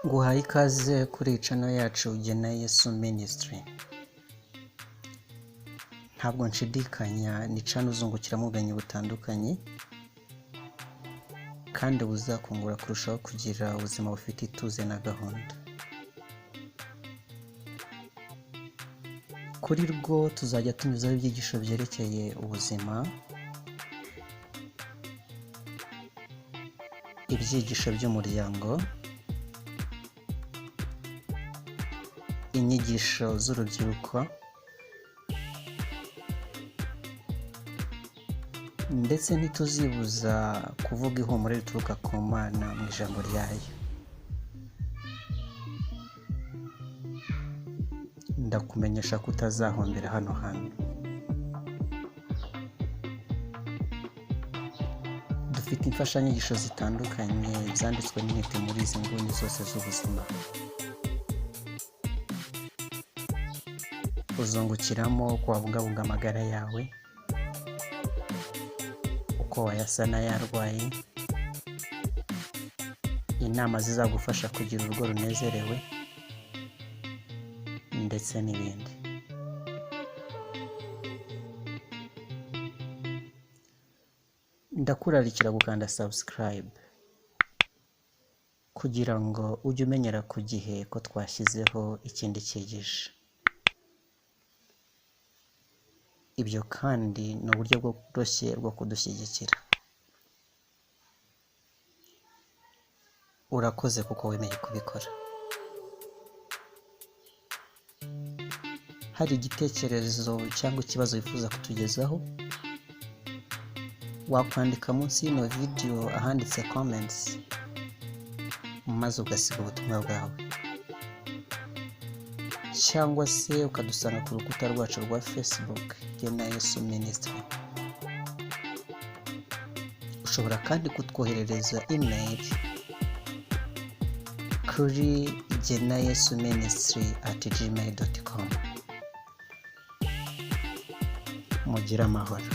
Nguhaye ikaze kuri channel yacu Gena Yesu Ministry. Ntabwo nshidikanya ni channel uzungukiramo ubumenyi butandukanye kandi buzakungura kurushaho kugira ubuzima bufite ituze na gahunda. Kuri rwo tuzajya tunyuzaho ibyigisho byerekeye ubuzima, ibyigisho by'umuryango, inyigisho z'urubyiruko ndetse ntituzibuza kuvuga ihumure rituruka ku Mana mu ijambo ryayo. Ndakumenyesha ko utazahombera hano hantu. Dufite imfashanyigisho zitandukanye zanditswe n'intiti muri izi nguni zose z'ubuzima. Uzungukiramo uko wabungabunga amagara yawe, uko wayasana yarwaye, inama zizagufasha kugira urugo runezerewe ndetse n'ibindi. Ndakurarikira gukanda subscribe kugira ngo ujye umenyera ku gihe ko twashyizeho ikindi cyigisho. Ibyo kandi ni uburyo bworoshye bwo kudushyigikira. Urakoze kuko wemeye kubikora. Hari igitekerezo cyangwa ikibazo wifuza kutugezaho, wakwandika munsi y'ino video ahanditse comments, maze ugasiga ubutumwa bwawe, cyangwa se ukadusanga ku rukuta rwacu rwa Facebook Gena Yesu Ministry. Ushobora kandi kutwoherereza email kuri genayesuministry@gmail.com. Mugire amahoro.